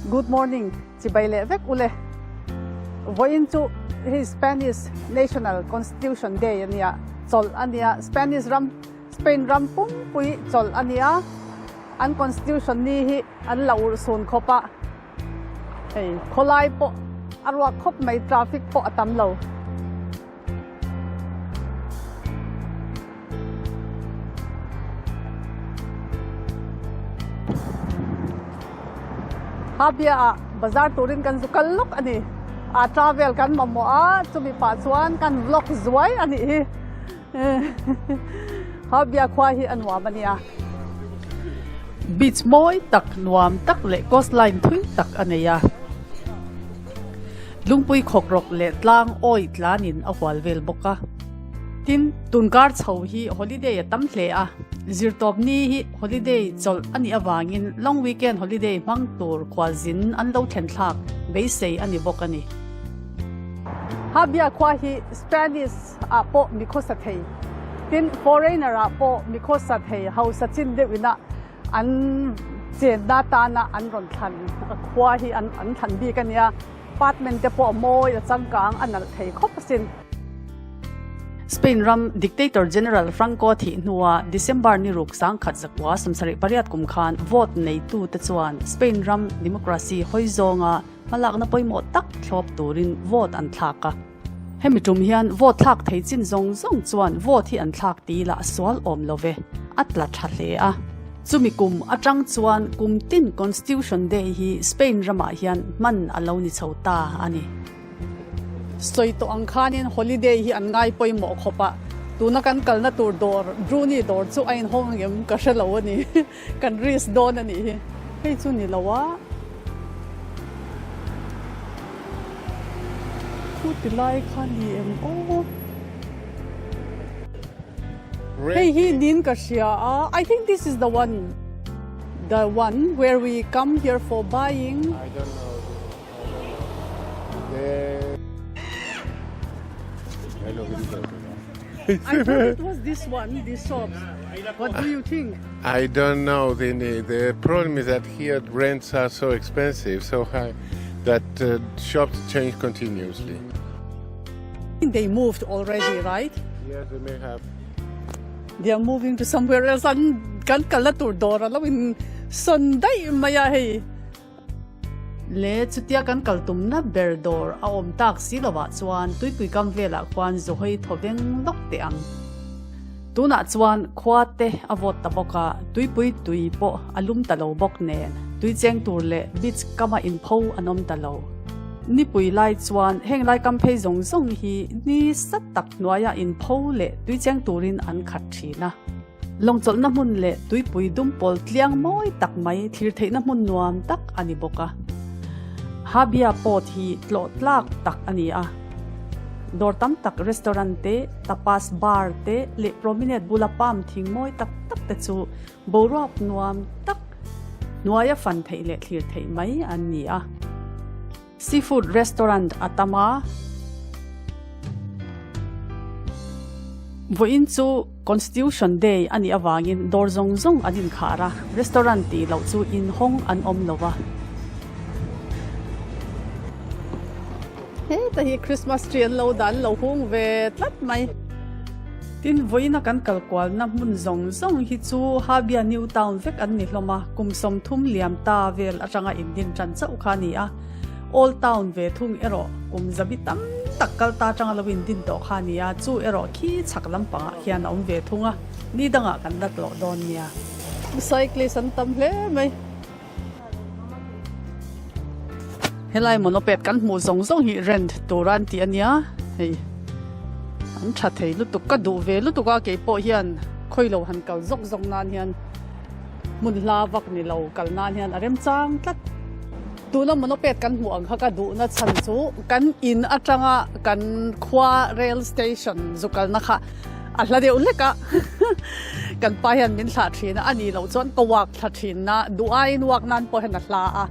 Good morning chibai leh vek ule. Vawiin chu hei Spanish National Constitution Day a nia, chawlh a nia. Spanish ram, Spain ram pumpui chawlh a nia. An Constitution ni hi an la urh sun khawp a. Hei khawlai pawh a ruak khawp mai, traffic pawh a tam lo. Habia ah bazar turin kan zu kal lawk a ni. A travel kan mamawh a, chumi pah chuan kan vlog zuai a nih hi. Habia khua hi a nuam a nia. Beach mawi tak, nuam tak leh coastline thui tak a nei a. Lungpui khawkrawk leh tlang awi tlanin a hual vel bawk a. Tin, tunkar chho hi holiday a tam hle a, zirtawp ni hi holiday chawlh a nih avangin long weekend holiday hmang tur khualzin an lo thlen thlak beisei a ni bawk a ni. Habia khua hi Spanish ah pawh mi khawsa thei, tin foreigner ah pawh mi khawsa thei hausa chin deuh ina An chenna tana an rawn thlan khua hi an thlan bik a nia, apartment te pawh a mawi a changkang a nalh thei khawp asin. Spain ram Dictator General Franco thih hnua December ni ruk sangkhat zakua 78 kum khan vote neitute chuan Spain ram democracy hawi zawnga hmalakna pawimawh tak thlawp turin vote an thlak a. Hemi tum hian vote thlak thei chin zawng zawng chuan vote hi an thlak ti ila a sual awm lo ve, a tla tha hle a. Chumi kum atang chuan kum tin Constitution Day hi Spain ramah hian hman a lo ni chho ta a ni. Sawi tawh ang khanin holiday hi an ngai pawimawh khawp a, tuna kan kalna tur dawr Bruni dawr chu a inhawng angem ka hre lo a ni, kan risk dawn a nih hi. Hei chu ni lo a. Khu ti lai kha ni em aw. Hei hi nin ka hria a, I think this is the one, the one where we come here for buying. I don't know. I don't know. I thought it was this one, this shop. What do you think? I don't know. The, the problem is that here rents are so expensive, so high, that uh, shops change continuously. They moved already, right? Yes, they may have. They are moving to somewhere else. An kan kalna tur dawr a lo in sawn daih mai a hei. Le chutia kan kal tumna ber dawr a awm tak si lovah chuan tuipui kam velah khuan zuhawi thaw veng lawk teh ang. Tunah chuan khua te a vawt ta bawk a, tuipui tui pawh a lum ta lo bawk nen tui cheng tur leh beach kama inpho an awm ta lo. Nipui lai chuan heng lai kam phei zawng zawng hi ni sat tak hnuaia inpho leh tui cheng turin an khat thin a. Lawngchawlhna hmun leh tuipui dum pawl tliang mawi tak mai thlir theihna hmun nuam tak a ni bawk a. Habia Port hi tlawh tlak tak a ni a. Dawr tam tak restaurant te, tapas bar te leh promenade bula palm thing mawi tak tak te chu boruak nuam tak hnuaia fan theih leh thlir theih mai an ni a. Seafood restaurant a tam a. Vawiin chu Constitution Day a nih avangin dawr zawng zawng an inkhar a, restaurant tih loh chu inhawng an awm lo va. Heta hi Christmas tree an lo dah an lo hung ve tlat mai. Tin, vawiina kan kal kualna hmun zawng zawng hi chu Habia New Town vek an ni hlawm a, kum 30 liam ta vel atanga indin tan chauh kha a ni a. Old Town ve thung erawh kum zabi tam tak kal ta atanga lo indin tawh kha a ni a, chu erawh khi chhak lampangah khian a awm ve thung a, ni dangah kan la tlawh dawn nia. Cyclist an tam hle mai. Helai monoped kan hmuh zawng zawng hi rent tur a an tih a nia hei an tha thei lutuk ka duh ve lutuk a keipawh hian khawi lo han kal zawk zawk nan hian hmun hla vak ni lo kal nan hian a remchang tlat tuna monoped kan hmuh ang kha ka duhna chhan chu kan in atanga kan khua rail station zu kalna kha A hla deuh hlek a, kan pa hian min thlah thin a, a nih loh chuan ka walk thla thin a, duh aiin walk nan pawh hian a hla a.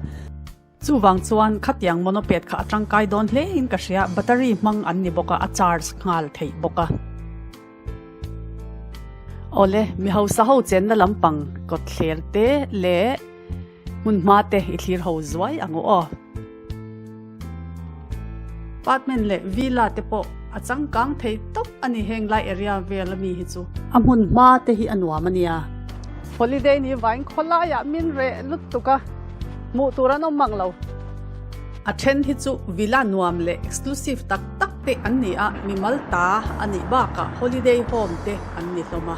Chuvang chuan khatiang monoped kha a tangkai dawn hle in ka hria, battery hmang an ni bawk a, a charge nghal theih bawk a. Awle, mi hausa ho chenna lampang kawtthler te leh. Hmun hma te i thlir ho zuai ang u aw. Apartment leh villa te pawh a changkang thei tawp a ni heng lai area vel ami hi chu. A hmun hma te hi a nuam a nia. Holiday ni vain khawlaiah min reh lutuk a, hmuh tur an awm mang lo. A then hi chu villa nuam leh exclusive tak tak te an ni a, mimal ta a nih bakah holiday home te an ni hlawm a.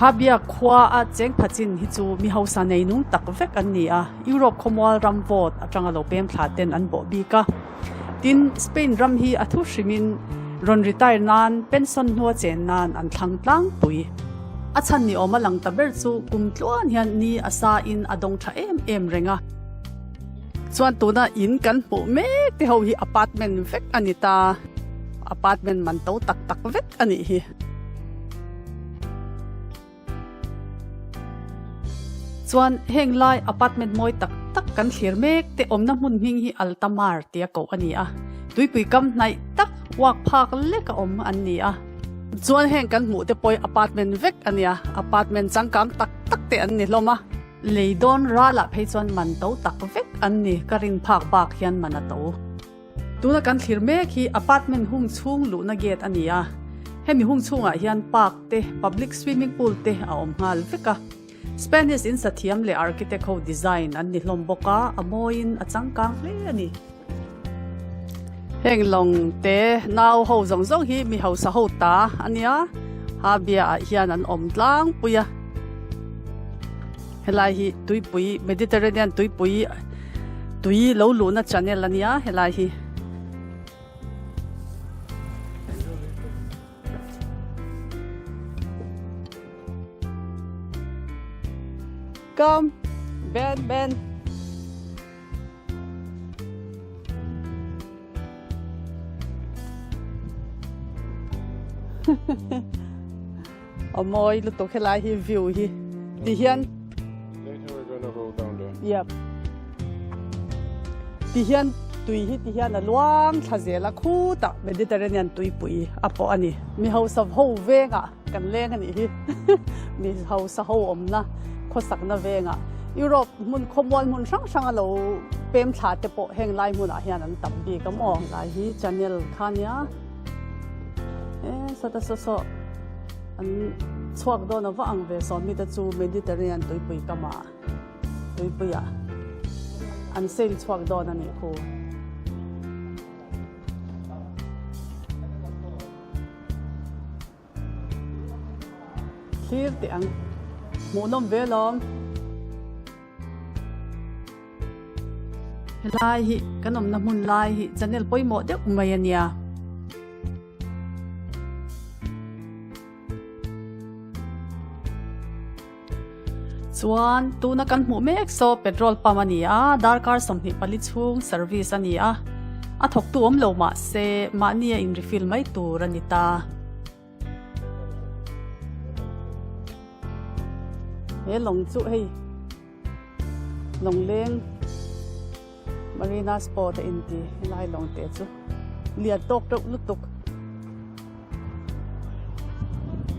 Habia khua a cheng phachin hi chu mi hausa nei nung tak vek an ni a. Europe khawmual ram vote atanga lo pem thla ten an bawh bik a. Tin, Spain ram hi a thu hrimin rawn retire nan, pension hnua chen nan an thlang tlangpui. A chhan ni awm a lang ta ber chu kum tluan hian ni a sa in a dawng tha em em reng a. Chuan tuna in kan hmuh mek te ho hi apartment vek a ni ta. Apartment man to tak tak vek a nih hi. Chuan heng lai apartment mawi tak tak kan thlir mek te awmna hmun hming hi Altamar tia koh a ni a, tuipui kam hnaih tak uak phak lek a awm an ni a. Chuan heng kan hmuh te pawh hi apartment vek a nia, apartment changkang tak tak te an ni hlawm a. Lei dawn ralah phei chuan man to tak vek an ni, ka rin phak bak hian man a to. Tuna kan thlir mek hi apartment hung chhung luhna gate a ni a, hemi hung chhungah hian park te, public swimming pool te a awm nghal vek a. Spanish in sathiam leh architect ho design an ni hlawm bawk a, a mawiin a changkang hle a ni. Heng lawng te nau ho zawng zawng hi mi hausa ho ta a nia, ha biaah hian an awm tlangpui a. Helai hi tuipui Mediterranean tuipui tui lo luhna channel a nia helai hi. Come Ben Ben. A mawi lutuk helai hi view hi ti hian Later we're gonna go down there. Yep. Ti hian tui hi ti hian a luang thla zel a khutah Mediterranean tuipui a pawh a ni. Mi hausa ho vengah kan leng a nih hi. Mi hausa ho awmna khawsakna vengah Europe hmun khawmual hmun hrang hrang a lo pem thla te pawh heng lai hmunah hian an tam bik a maw. Helai hi channel kha nia. E sata saw saw an chhuak dawn a va ang ve saw mite chu Mediterranean tuipui kama tuipuia an sail chhuak dawn a nih khu. Thlir teh ang hmuhnawm ve lawm. Helai hi kan awmna hmun lai hi channel pawimawh deuh mai a nia. Chuan tuna kan hmuh mek saw petrol pump a ni a, darkar 24 chhung service a ni a, a thawktu awm lo mahse mahni a in refill mai tur a ni ta. He lawng chu hei lawngleng Marina Sport a inti helai lawng te chu lian tawk deuh lutuk.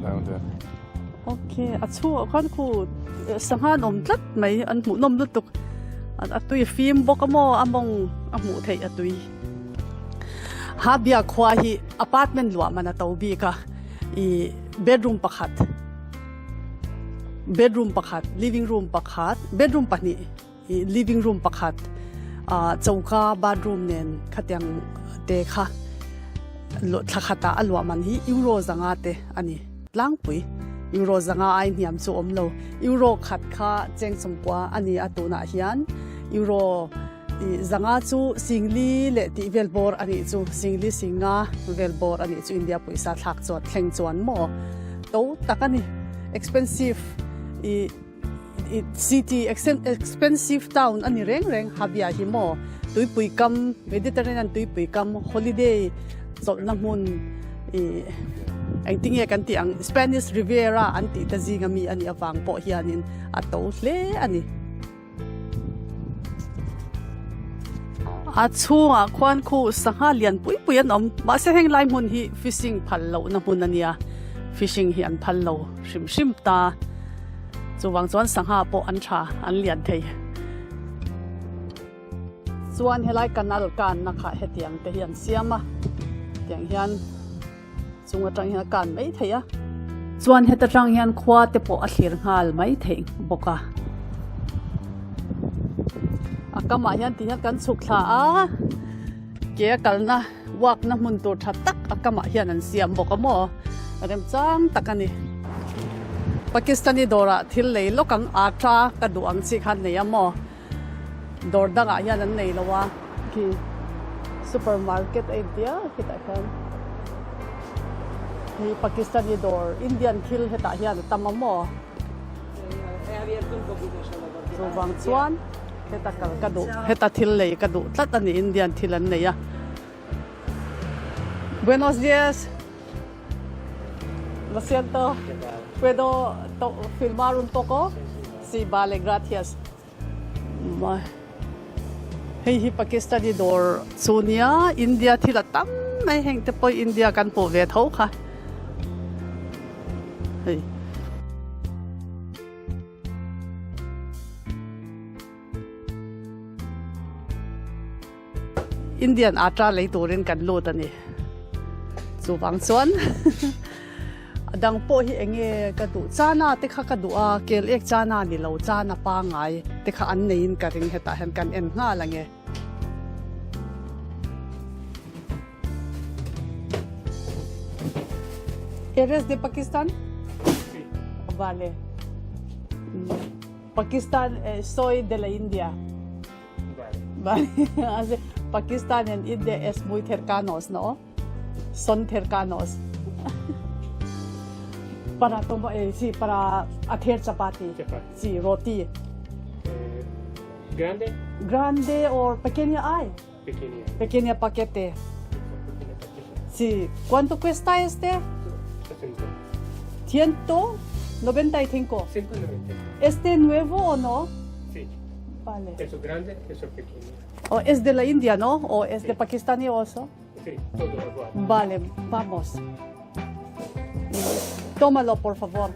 Down there. Okay, a chhungah khan khu sangha an awm tlat mai an hmuhnawm lutuk a tui fim bawk a maw a mawng a hmuh theih a tui. Ha biak khua hi apartment luah man a to bik a ih bedroom pakhat bedroom pakhat living room pakhat bedroom pahnih ih living room pakhat ah choka bathroom nen khatiang te kha thla khatah a luah man hi euro zanga te a ni tlangpui euro zanga ai hniam chu awm lo euro khat kha cheng chawmkua a ni a tunah hian euro. Ih zanga chu singli leh tih vel bawr a nih chu, singli singa vel bawr a nih chu India pawisa thlak chuan thleng chuan maw to tak a ni. Expensive ih ih city expensive town a ni reng reng Habia hi maw tuipui kam Mediterranean tuipui kam holiday chawlhna hmun ih engtinge kan tih ang Spanish Riviera an tih te zinga mi a nih avang pawh hianin a to hle a ni. A chhungah khuan khu sangha lian pui pui an awm mahse heng lai hmun hi fishing phal lohna hmun a nia fishing hi an phal lo hrim hrim ta chuvang chuan sangha pawh an tha an lian thei. Chuan helai canal kanna kha hetiang te hi an siam a, tiang hian chung atang hian a kan mai thei a. Chuan heta tang hian khua te pawh a thlir nghal mai theih bawk a. A kamah hian ti hian kan chhuk thla a, ke a kalna walk na hmun tur tha tak a kamah hian an siam bawk a maw, remchang tak a ni. Pakistani dawrah thil lei lawk ang atta ka duh ang chi kha an nei a maw. Dawr dangah hian an nei lo a, khi supermarket a intia khitah khian hei Pakistani dawr Indian thil hetah hian a tam a maw chuvang chuan heta kal ka duh heta thil lei ka duh tlat a ni Indian thil an nei a Buenos dias Lo siento puedo filmar un poco si vale gracias. Hei hi Pakistani dawr chu nia India thil a tam mai heng te pawh India kan hmuh ve tho kha hei. Indian atta lei turin kan lut a ni. Chuvang chuan a dang pawh hi eng nge ka duh chana te kha ka duh a, kel ek chana ni lo chana pangai te kha an neiin ka ring hetah hian kan en nghal ang e. Eres de Pakistan? Vale. Pakistan soy de la India. Pakistan and India es muy cercanos, no? Son cercanos. Para toma, eh, sí, para hacer chapati. Chapati. Sí, roti. Eh, grande? Grande o pequeña hay. Pequeña. Pequeña paquete. Sí. ¿Cuánto cuesta este? 195. 195. ¿Este nuevo o no? Sí. Vale. Eso grande, eso pequeño. O es de la India, no? O es de Pakistani also? Sí, todo igual. Vale, vamos. Tómalo, por favor.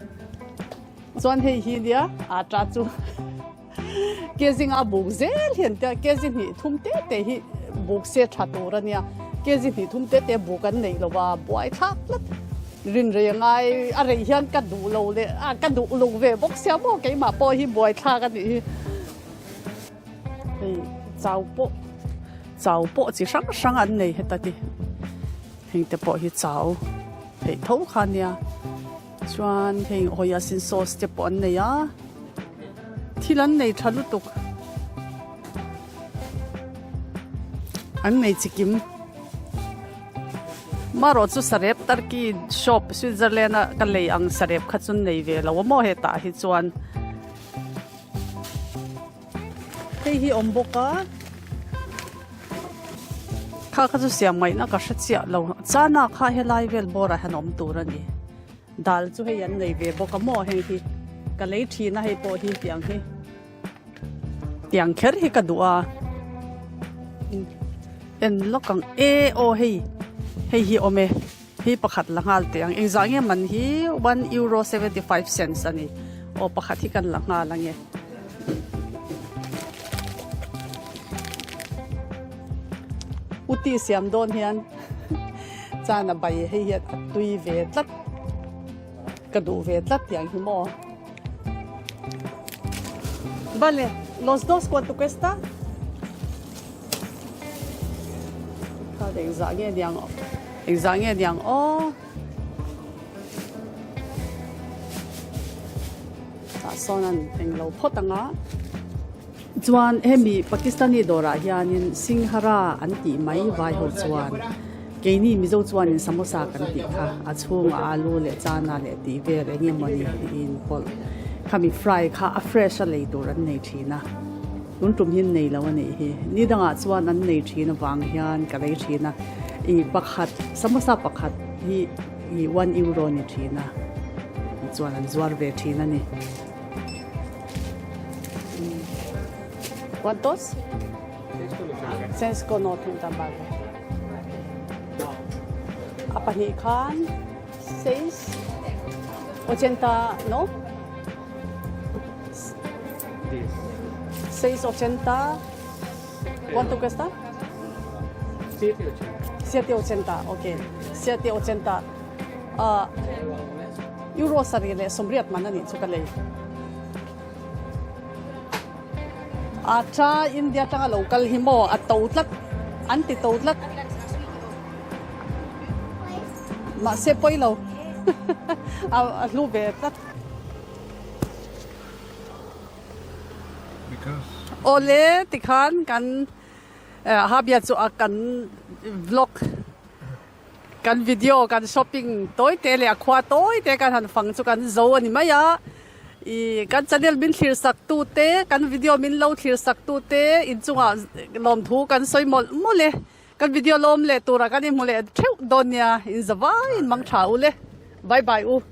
Chuan hei hi nia atta chu kg nga buk zel hian tia kg hnih thum te te hi buk se tha tur ania kg hnih thum te te buk an nei lova buai thlak tlat rin rei angai a rei hian ka duh lo leh a ka duh lo ve bawk sia maw keimah pawh hi buai thlak a nih hi hei chau pawh chau pawh chi hrang hrang an nei heta ti heng te pawh hi chau theih tho kha nia. Chuan heng hoiasin sauce te pawh an nei a, thil an nei tha lutuk. An nei chikim. Marawh chu sarep Turkey shop Switzerland a ka lei ang sarep kha chu nei ve lo a maw hetah hi chuan. Hei hi awm bawk a, kha kha chu siam ngaihna ka hre chiah lo. Chana kha helai vel bawrah hian awm tur a ni. Dal chu hei an nei ve bawk a maw heng hi ka lei thin a hei pawh hi tiang hi tiang kher hi ka duh a en lawk ang e aw hei hei hi awm e hei pakhat la nghal teh ang engzah nge man hi one euro 75 cents a ni aw pakhat hi kan la nghal ang e. Uti siam dawn hian chan a bai hei hian a tui ve tlat ka duh ve tlat tiang hi maw. Vale, los dos cuanto cuesta? Kha engzah nge niang engzah nge niang aw. Tah sawn an englo phawt ang a. Chuan hemi Pakistani dawrah hianin Singhara an tih mai vai ho chuan keini Mizo chuanin samosa kan tih kha a chhungah alu leh chana leh tih vel eng emawni in pawlh khami fry kha a fresh a lei tur an nei thin a tun tum hi an nei lo a nih hi ni dangah chuan an nei thin avang hian ka lei thin a ih pakhat samosa pakhat hi ih one euro a ni thin a chuan an zuar ve thin a ni. Cuántos? Seis con ochenta vale. A pahnih khan seis ochenta no? Seis ochenta. Quanto cuesta? Siete ochenta. Ok. Siete ochenta. Uh, euro sarih leh sawmriat man a nih chu ka lei. A tha India tanga lo kal hi maw a to tlat an ti to tlat. Mahse pawi lo a hlu ve tlat. Awle tikhan kan Habia chu a kan vlog kan video kan shopping tawi te leh a khua tawi te kan han fang chu kan zo a ni mai a. I kan channel min thlir sak tu te kan video min lo thlir sak tu te inchungah lawmthu kan sawi mawlh mawlh e. Kan video lawm leh turah kan inhmu leh theuh dawn nia, in za vai in mang tha u le. Bye bye u.